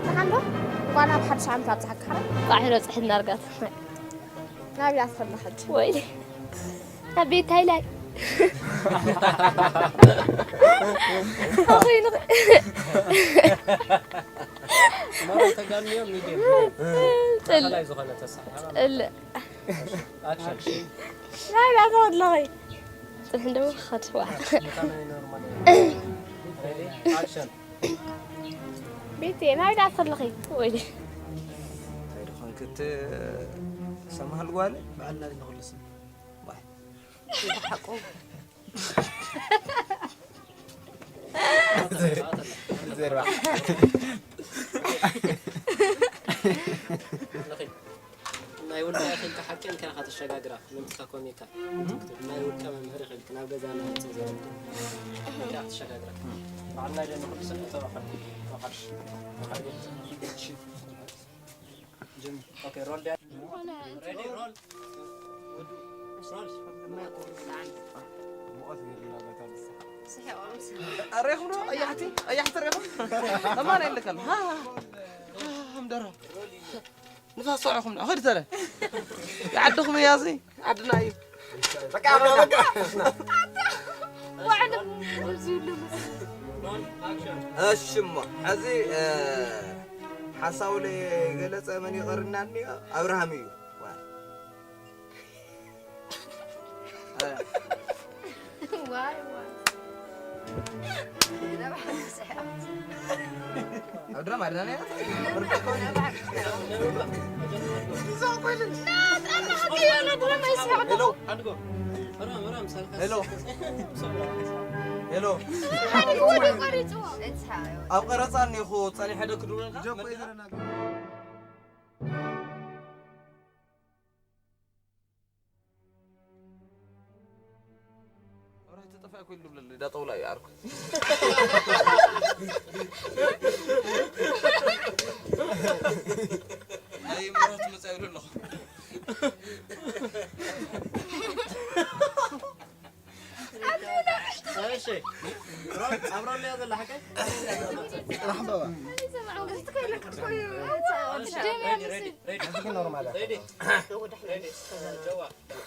ደሓን ዶ? እንኳን ኣብ ሓድሽ ዓመት ኣብጽሓካ። ቃሒሮ ጽሕት ናርጋት። ናብ ኢላ ትኸዳ ሕጂ። ወይ። ኣብ ቤት ሃይላይ። ኣኾይ ንኽ-፣ ማራ ተጋንዮም ሚድያ። ጽል-፣ ማእኸላይ ዝኾነ ተሳሒባ። ጽል-፣ ኣክሽን። ናይ ዳታ ወድለኸይ። ጽንሕ እንደሞ ክኸድ ዋ። ከመይ ኖርማል። ሬዲ? ኣክሽን። ቤቴ፣ ናይ ዳታ ወድለኸይ። ወይ። እንታይ ድኾን ክት-፣ ሰማሃል ጓል? በዓልና ንኹልስም። ዋይ። ሓቁ። ዘርባ። ናይ ውልቀ ኢኺ ኢልካ ሓቂ ኢልካ ኢኻ ተሸጋግራ፣ ምምጽካ ኮሚካ። ናይ ውልቀ መምህር ኢኺ ኢልካ ናብ ገዛ ናይ ውጽእ ዘርኢ ኢልካ ተሸጋግራ። በዓል ናይ ደም ኩሉ ሰብ ተባዕካ። ተባዕካ። ተባዕካ። እሺ። ጅም። ኦኬ፣ ሮል ዳ-፣ ሬዲ፣ ሮል። ሮል። ኣሬኹም ዶ? ኣያሕቲ፣ ኣያሕቲ ሬኹም? ለማን የለከም። ሃ፣ ሃ፣ ሃ፣ ሃ፣ ሃምደራ። ንፋስ ሰዑኹም ዶ? ኸዲ ተረ። ይዓድኹም እያ እዚ። ዓድና እዩ። በቃ፣ በቃ፣ በቃ። እሺ እሞ፣ ሕዚ፣ እ፣ ሓሳቡ ለይገለጸ መን ይቐርና እኒኦ? ኣብርሃም እዩ። ዋ። እ። ዋይ፣ ዋይ። ኣብ ድራማ ኣድናንያ? ሄሎ። ሄሎ። ሄሎ። ኣብ ቀረጻ እኒኹ ጸኒሐ ዶ ክድውለልካ? መብራት ተጠፍኣ እኮ ኢሉ ደውለለይ፣ ዳጠውላ እዩ ዓርኩ። ናይ መብራት መጻኢ ይብሉ ኣለኹ። እሺ። ሮል፣ ኣብ ሮል እያ ዘላ ሓቀይ? ጥራሕ በባ። ሬዲ፣ ሬዲ፣ ሬዲ። ሬዲ። ኖርማል እያ። ሬዲ። ሬዲ። ጀዋ፣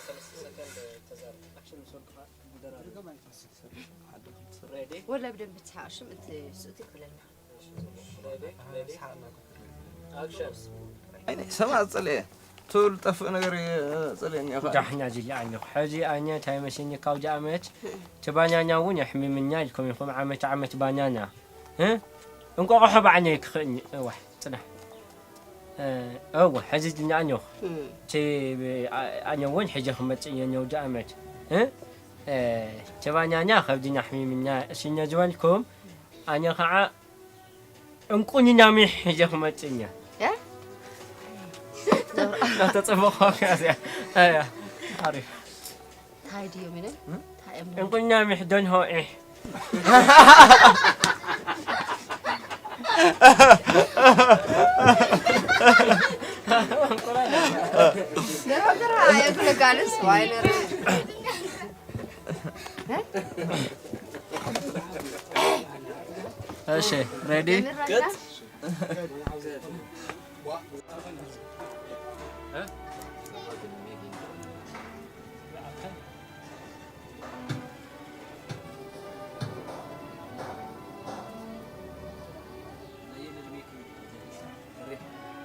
ሰለስተ ሰከንድ ተዛረብ። ኣክሽን ምስ ወድኻ ድራር። ሬዲ። ወላ ብደንብ ትስሓቕ ሽም እቲ ስእቲ ክብለልና። ሬዲ፣ ሬዲ። ኣክሽን። ኣይነ ሰማዕ ጸልየ። ትብል ጠፍእ ነገር ጸልየኒ ኢኻ። ዳሕና ዝለዓኒ። ሕዚ ኣነ እንታይ መሲኒ ካብ ጃመት፣ እቲ ባናና እውን የሕምምና ኢልኩም ኢኹም ዓመት ዓመት ባናና። እ? እንቋቑሖ ባዕነ ክኽእኒ። እዋሕ፣ ጽናሕ። እ፣ እወ፣ ሕዚ ድና ኣንዮኽ። እም። ቲ-፣ ኣ-፣ ኣነ እውን ሕጂ ክመጽእ እየ ነውዲ ኣመት። እ? እ፣ ቲ ባናና ከብድና ኣሕሚምና፣ እሲ ነዝበልኩም፣ ኣነ ኸዓ እንቁንና ሚሕ ሕጂ ክመጽእ እየ። እ? ናተጸበኻ እዚኣ። ኣያ፣ ኣሪፍ። ታይ ድዮም ኢለን? እም? ታይ እዮም? እንቁና ሚሕ ደንሆ ዒሕ። ደርሆ ደርሆ ኣየጉ ነጋንስ ዋይ ነር። እሺ፣ ሬዲ?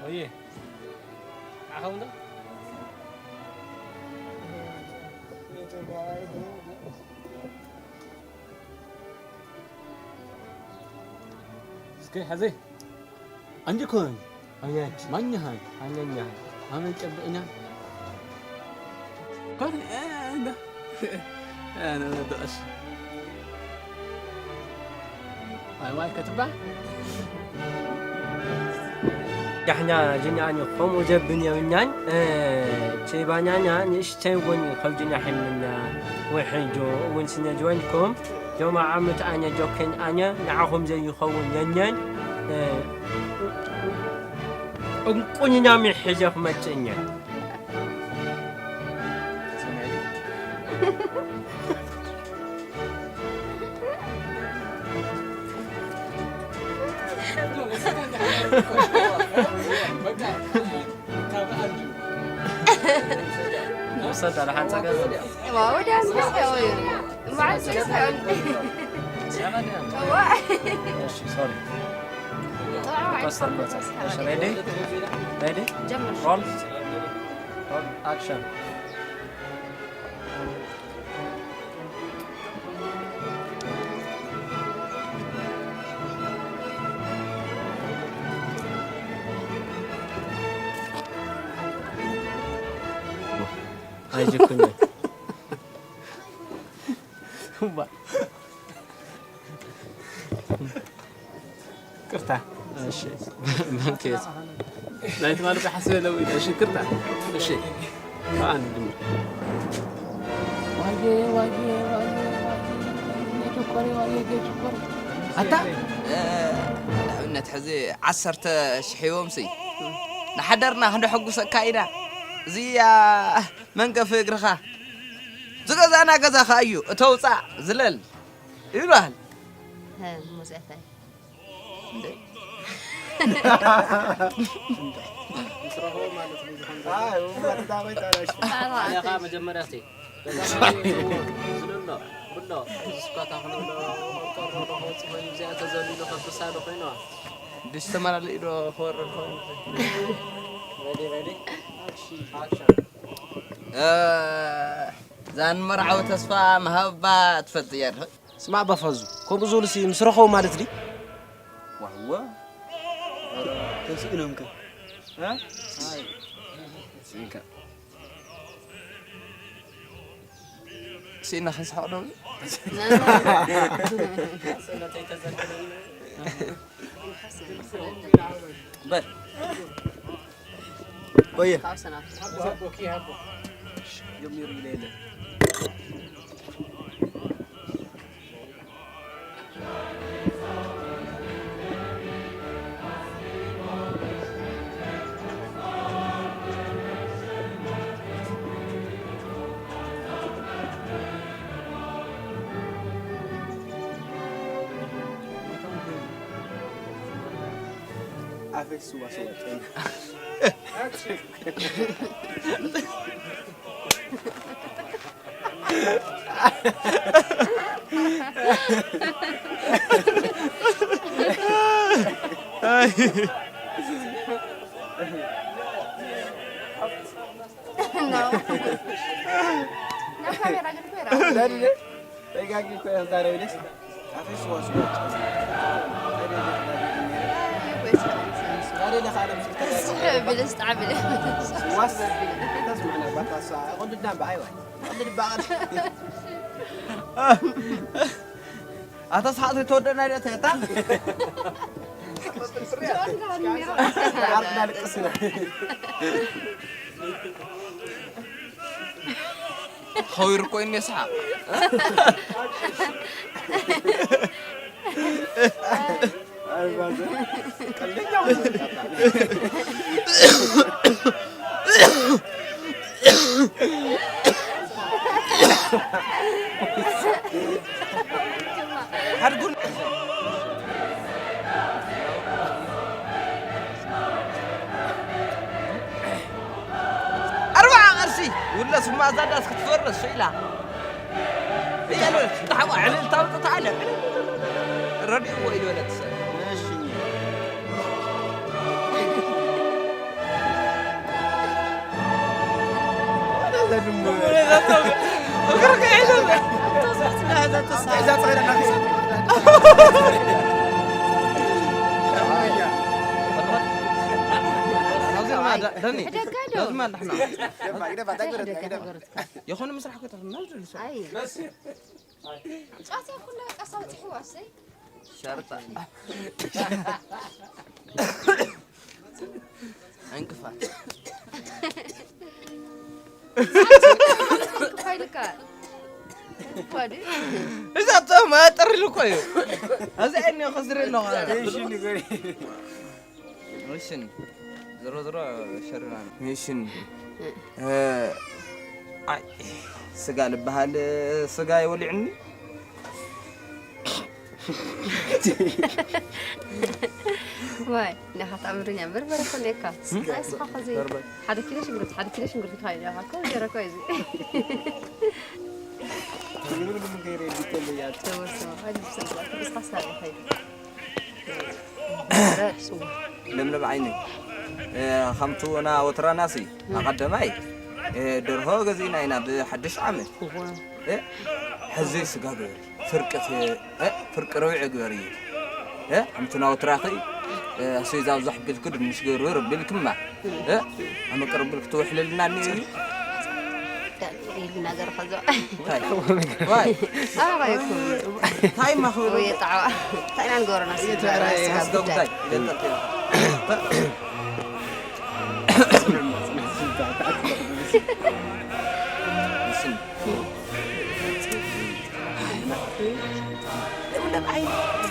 ወየ፣ ዓኸው እንዶ? እስከ ሐዘ። አንድ ከሆነ አያች ማኛሃል አኛኛሃል አመን ጨብእና ኮን እንዳ አነ ደስ አይ ዋይ ከትባ ዳሕና ጅናኒ ከምኡ ዘብን የብናን እ፣ ቼባናና ንእሽተይ እውን ከብድና ሕምና ውሕጆ እውን ስነ ዝወንኩም ጆማ ዓመት ኣነ ጆኬን ኣነ ንዓኹም ዘይኸውን የለን እ፣ እንቁንና ሚሒዘ ክመጽእ እየ። ውሰድ፣ ኣነ ሓንሳእ ገዛ። እዋ፣ ወዲያ ምስ ተወዩ። እምበኣር ስለ ሰብን። ሰብን እያ። እዋ። እሺ፣ ሶሪ። እዋ፣ ኮስተር ኮስተር። እሺ፣ ሬዲ? ሬዲ? ጀምር። ሮል። ሮል፣ ኣክሽን። ኣይጅኩኝ። እባ። ቅርታ። እሺ። ባንኬት። ናይ ትማሊ ሓስበ ለው። እሺ፣ ቅርታ። እሺ። ኣን ድም። ዋየ፣ ዋየ፣ ዋየ፣ ዋየ፣ ገጭኮሪ፣ ዋየ፣ ገጭኮሪ። ኣታ? እ፣ ንኣብነት ሕዚ ዓሰርተ ሽሕ ሂቦምሲ፣ ንሓደርና ክንደሐጉሰካ ኢና። እዚኣ መንቀፊ እግርኻ። ዝገዛእና ገዛ ኸኣ እዩ። እተውጻእ ዝለል ይብላል። ሀ፣ ሙዚያታይ። እንዴ? ኣነ ኸኣ መጀመርያ እስቲ፣ ገዛ ኸኣ ዝብሎ፣ ብሎ፣ ስኳታ ክንብሎ፣ ቆርቆሮ ዶ ከውጽእ ኮይኑ፣ እዚኣ ተዘሊሉ ከብሳ ዶ ኮይንዋ? ድስቲ ተመላሊኡ ዶ ክወርድ ኮይኑ? ሬዲ፣ ሬዲ፣ ኣክሽን። እ፣ እዛ ንመርዓዊ ተስፋ ምሃባ ትፈልጥ እያ ዶ? ስማዕ ባፋዙ፣ ከምኡ ዝብሉሲ ምስ ረኸቡ ማለት ድዩ? ዋዋ። ተስኢኖምከ? እ? ስኢንካ። ስኢና ክንስሓቕ ዶ? በል። ወየ። ካብ ሰናፍጭ። ጀሚሩ ኢለ የለ። ኣፈይ ስዋ ስዋ ጨና። ኣይ። ናብ ካሜራ ግን እኮ ይርኣ። ተጋጊ እኮ እየ ክዛረብ ኢለስ። ኣፈይ ስዋ ስዋ። ብልስጣ ብለ። ስዋስ ተስምዕና ባታ ሳ። ቅዱድ ዳምባ፣ ኣይዋ። ቅዱድ ባቐድ። ኣታ ሰሓቕ ተወደና ኢለ ተታ። ዓርክና ልቅስና። ኸዊር ኮይን የስሓ። ሓድጉን ኣርባዓ ቅርሲ ውለስ ማዛዳስ ክትፈርስ ኢላ። እያለ ብጣዕሚ ዕልልታ ኣውጥታ ኣለ። ረዲእዎ ኢሉ በለት ሰብ። እሺ። ደኒ፣ ሕደጋ ዶ? ዳዝማ ኣለሕና። ሕደጋ ዶ? ይኹን ምስራሕ ከተኽና ዝደልሶ። ኣይ። ጫት ኩሉ ቀስ ኣውፂሕዋ፣ እሰይ። ሸርጣ። ዕንቅፋት። ፋይልካ። ፋዲ። እዛ ጥቕማ ጥሪ ኢሉ እኮ እዩ። ኣብዚ ዓይኒ ከስሪ ኣለኹ። እሺ፣ ንገሪ። እሺ፣ ዞሮ ዞሮ ሸርና ነው። እሺ፣ እ፣ ኣይ፣ ስጋ ልበሃል፣ ስጋ ይወሊዕኒ። ዋይ ንኻ ተኣምርኛ በርበረ ኮነ እካ። ኣይ ስኻ ኸዚ ሓደ ኪሎ ሽንጉርቲ ሓደ ኪሎ ሽንጉርቲ ካይዳ እኮ ገረኮ እዚ። ተወሰነ። ኣይ ብሰንበት ብስኻ ሳቢ ኸይዱ። ለምለም ዓይኒ ከምቱ ና ወትራናሲ ኣቐደማይ ደርሆ ገዚእና ኢና ብሓድሽ ዓመት። ሕዚ ስጋ ገይሩ ፍርቂ ፍርቂ ረብዒ ግበር እዩ። ከምቱ ና ወትራኺ ኣስቤዛ ኣብዛሕ ቢልክ ድንሽ ገይሩ ርቢልክማ ኣመቀርብል ክትውሕልልና እኒኦ እዩ። ይናገር ኸዞ እንታይ? ዋይ ኣባይኩም እንታይ ማኽበሩ? ወይ ጣዕዋ እንታይ ኢና ንገብሮ ናብ ስድራ? ስጋ ጉዳይ ይገንጠልጥ እዩ።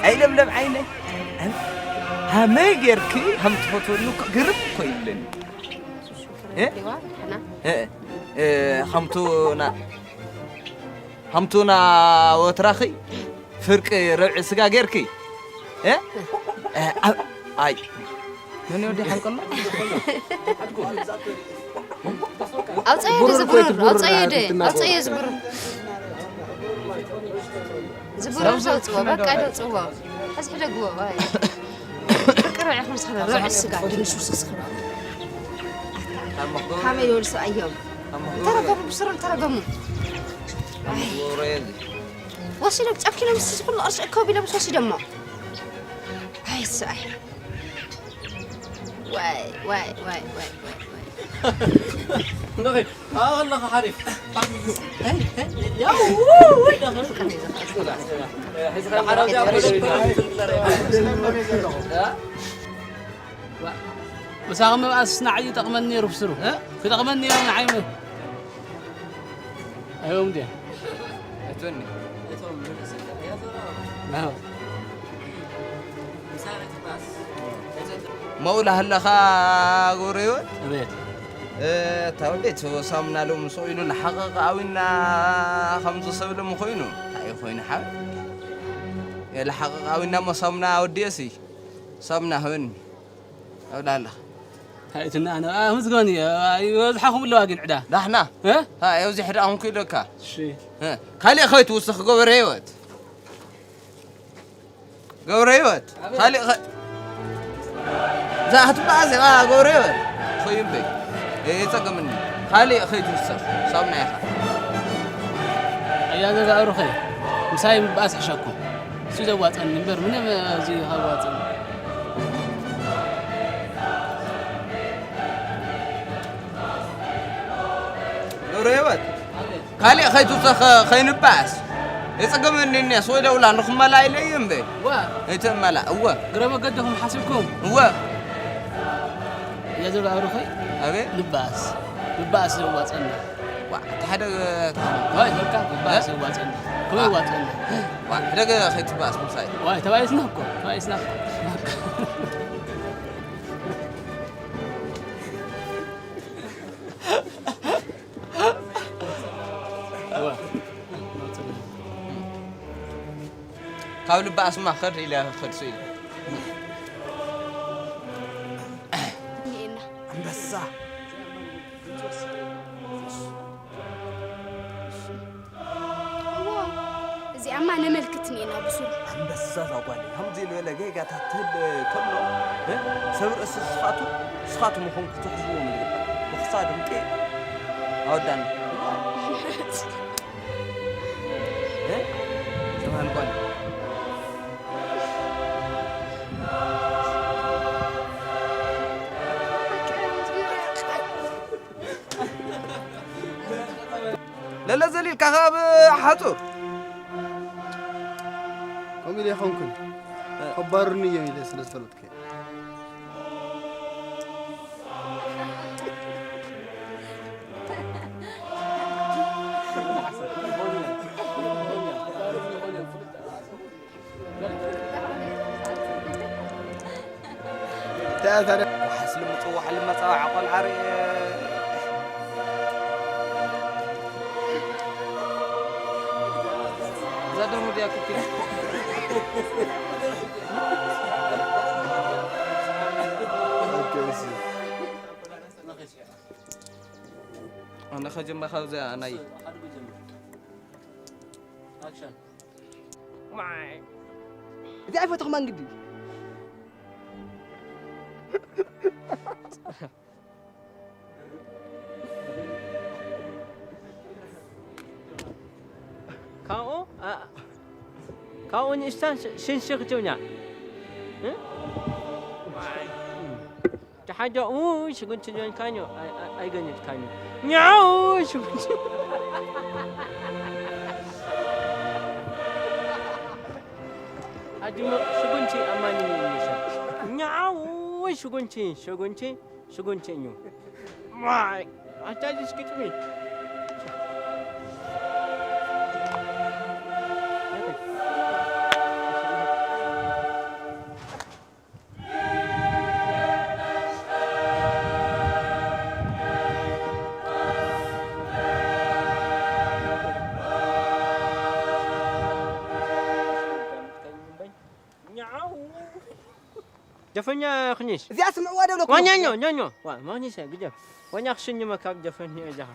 ኣይለምለም ዓይነ ሃመይ ጌርኪ ሃም ትፈትወኒ እኮ ግርም እኮ ይብለኒ። ከምቱ ና ከምቱ ና ወትራኺ ፍርቂ ረብዒ ስጋ ጌርኪ። ኣይ መን ወዲ ሓንቀሎ? ኣውፀየ ዶ ዝብሩር ኣውፀየ ዶ ኣውፀየ ዝብሩር ዝብሩር ኣውፅዎ በቃ ዶ ኣውፅዎ። ሕዚ ሕደግዎ። ቅረ ኢኹም ስኽረ ረብዒ ስጋ ድንሽ ውስኽ ስኽረ። ካመይ ይወልሱ ኣዮም። ተረገሙ ብስሮም ተረገሙ። ወሲዶም ጨኪኖም ምስ ዝኹሉ ቅርሺ እከው ቢሎም ወሲዶሞ። ኣይ ስኣይ ዋይ ዋይ ዋይ ዋይ ዋይ ዋይ። እንደኸ ኣኸለኸ ሓሪፍ። ምሳኺ ምብኣስ ንዓይ ይጠቕመኒ ነይሩ ብስሩ። ክጠቕመኒ ነይሩ ንዓይ ም- ኣይዎም ድያ? እቶኒ። መውላ ሃለኻ ጎረዮት? ኣቤት። እታ ወደት ሳሙና ሎም ስቕ ኢሉ ንሓቐቕ ኣዊና ከምዚ ሰብ ሎም ኮይኑ። እንታይ ኮይኑ ሓብ? የለ ሓቐቕ ኣዊና እሞ ሳሙና ወዲኤሲ። ሳሙና ህበኒ። ኣብላ ኣለኻ። እንታይ እቲ እና ኣነ ኣምዝገኒ ይበዝሓኹም ኣለዋ ግን ዕዳ። ዳሕና። እ? ሃ ኣብዚ ሕዳ ኣኹም ክኢለካ። እሺ። እ፣ ካልእ ኸይትውስኽ ገብረ ህይወት። ገብረ ህይወት። ካልእ ኸ- እዛ ክትበኣስ እያ ገብረ ህይወት። ኸይምበይ። እ፣ የጸገምኒ። ካልእ ኸይትውስኽ ሳሙና ኢኻ። ኣያ ገዛ ኣሩኸይ። ምሳይ ምብኣስ ሕሸኩም። እሱ ዘዋጸኒ እምበር ምንም እዚ ኸዋጸኒ። ገብረ ህይወት። ካልእ ኸይትውሰኸ ኸይንበኣስ። የጸገመኒ እኒኣስ ወይ ደውላ ንኽመላ ኢለ እየ እምበ። እዋ። እትመላ፣ እወ። ግረ መገድኹም ሓሲብኩም? እወ። እያ ዘብኣሩ ኸይ? ኣቤት። ንበኣስ። ንበኣስ ዘዋጸና። ዋ፣ እቲ ሓደ፣ ወይ በቃ፣ ንበኣስ እ? ዘዋጸና። ከመይ ዋ። ይዋጸና? ዋ፣ ሕደገ ኸይትበኣስ ምሳይ። ዋይ፣ ተባኢስና እኮ፣ ተባኢስና እኮ። ካብ ልቢ ኣስማ ኸድ ኢለ ኸድ ስኢለ። እኒኤና። ኣንበሳ። እዎ፣ እዚኣማ ነመልክት እኒኤና ብሱሩ። ኣንበሳ እዛ ጓል። ከምዚ ዝበለ ጌጋታት ትህል ከሎ፣ እ? ሰብ ርእሲ ስኻቱ፣ ስኻቱ ምዃንኩ ክትሕዝዎም ዝግባእ። ብኽሳድ እንቄ ኣወዳን። እ? ዘማን ጓል። ለለ ዘሊልካ ካብ ሓጹር። ከምኡ ኢለ ይኾንኩን። ከባሩኒ እዮም ኢለ ስለ ዝፈለጥኩ። እንታይ ታዲያ? ዋሕስ ልምጽዋሕ ልመጻዋዕ ቆልዓ ርእየ። እዛ ደርሆ ድያ ክኪ? ኣነ ከጀምራ ካብዚኣ ናይ ኣክሽን። እዚ ኣይፈተኹማን ግዲ። ካብኡ፣ ኣ-፣ ካብኡ ንእሽታ ሽ-፣ ሽንሽኽ ትብኛ። እ? ደሓን ዶ? ኡ፣ ሽጉንቲ ጆንካኞ፣ ኣይ-፣ ኣይ-፣ ኣይገኘትካኞ። ኛው፣ ሽጉንቲ። ኣድሞ ሽጉንቲ ኣማኒ ይመሰል። ኛው፣ ሽጉንቲ፣ ሽጉንቲ፣ ሽጉንቲ እዩ። ማይ፣ ኣታ ዲስኪትሚ። ደፈኛ ክኒስ። እዚኣ ስምዕዋ ዶ ብለኩም? ዋኛ ኞ፣ ኞ፣ ኞ። ዋ፣ ማኒሰ፣ ግጀ። ዋኛ ክሽኝ መካብ ደፈኛ እጃኻ።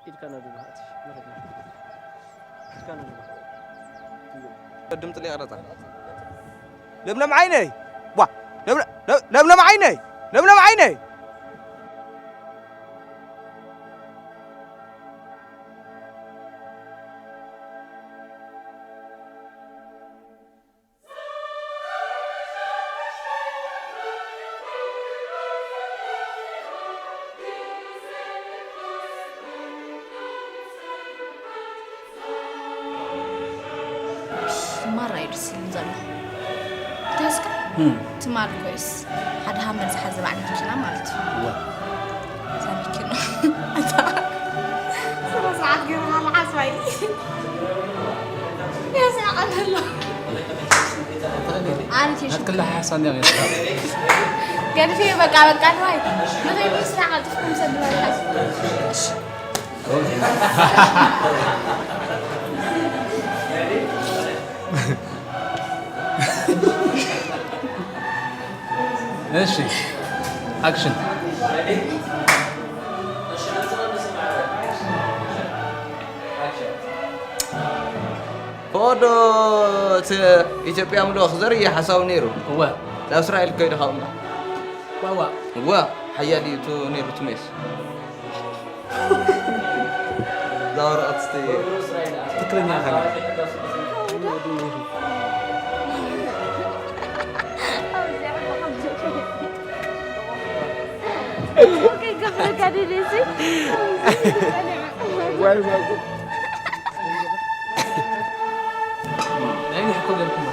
ኢድካ ነዱ ባህት። ኢድካ ነዱ ባህት። ድምፅ ሊቀረፃ። ለምለም ዓይነይ። ዋ፣ ለምለ-፣ ለ-፣ ለምለም ዓይነይ። ለምለም ዓይነይ። ማራ እዩ ደስ ኢሉኒ ዘሎ። እንታይ እስከ? እም። ትማል ኮይስ ሓደ ሃመር ዝሓዘ በዓል መኪና ማለት እዩ። እወ። እዛ መኪና። ስነ ስርዓት ገይርካ ለሓስባይ። የስዕቐኒ ኣሎ። ኣነ ቴሽን። ኣትክላ ሓሳ እንዲያ ገዲፈ በቃ፣ በቃ፣ ንዋይ። ንኸይድ ስራሕ ቀልጥፍኩም ሰብ ንዋይ ሓስ። እሺ። እሺ፣ ኣክሽን። ፎዶ እቲ ኢትዮጵያ ምልኦ ክዘር እየ ሓሳቡ ነይሩ። እወ። ናብ እስራኤል ከይዱ ካብ እምባ። ዋዋ። እወ፣ ሓያል እዩ እቱ ነይሩ እቲ ሜስ። እዛ ወረቐት እስቲ ትክክለኛ ኣካል። ዋይ፣ ዋይ። ናይ ንሕኮ ገልኩሞ።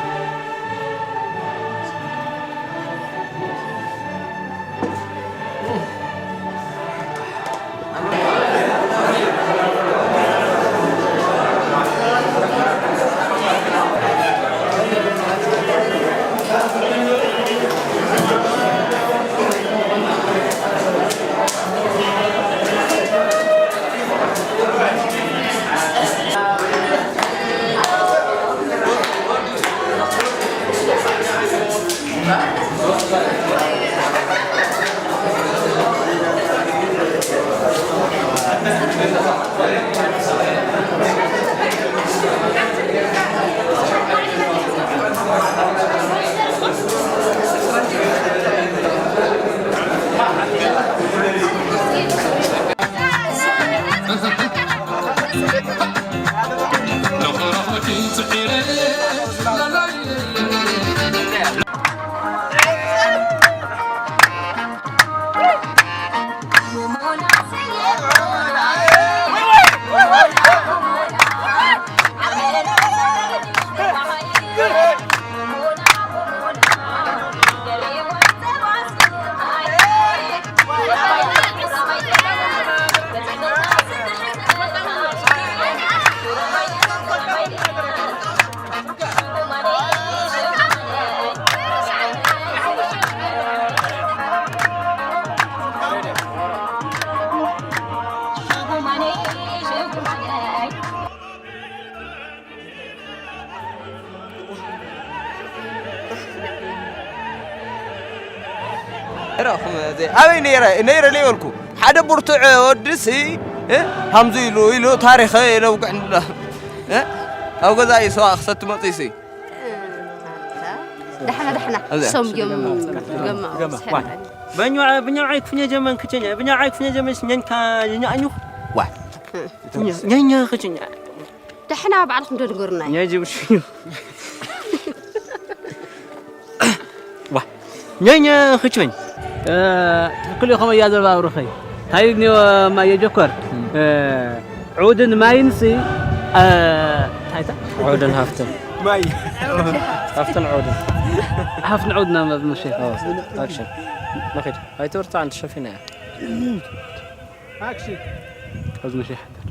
ረኹም፣ ኣበይ ነይረ ነይረ ዘይበልኩ ሓደ ብርቱዕ ወድሲ፣ እ፣ ሃምዙ ኢሉ ኢሉ ታሪኸ የለውግዕ እንድሎ፣ እ፣ ኣብ ገዛ እዩ ሰዋ ክሰቲ መጽእሲ። ደሕና ደሕና። እዚኣ። ሶም እዮም ገማ ገማ። በኛ በኛ አይኩኝ ጀመን ክቸኛ በኛ አይኩኝ ጀመን ስኛን ካኛ አኙ። ዋ። ኛኛ ክቸኛ። ደሕና ባዕልኩም ዶ ንገሩና። ኛጂ ብሽዩ። ዋ። ኛኛ ክቸኝ። ትክክል ኢኹም እያ ዘባብሩኸይ። ታይኒ ማየ ጀኮር። ዑድን ማይንሲ ታይታ። ዑድን ሃፍትን። ማይ። ሃፍትን ዑድን። ሃፍትን ዑድና መብምሸ። ኣክሽን። መኺድ። ኣይትወርታ ኣንቲ ሸፊና እያ። ኣክሽን። ኣብዚ መሸ ይሓድር።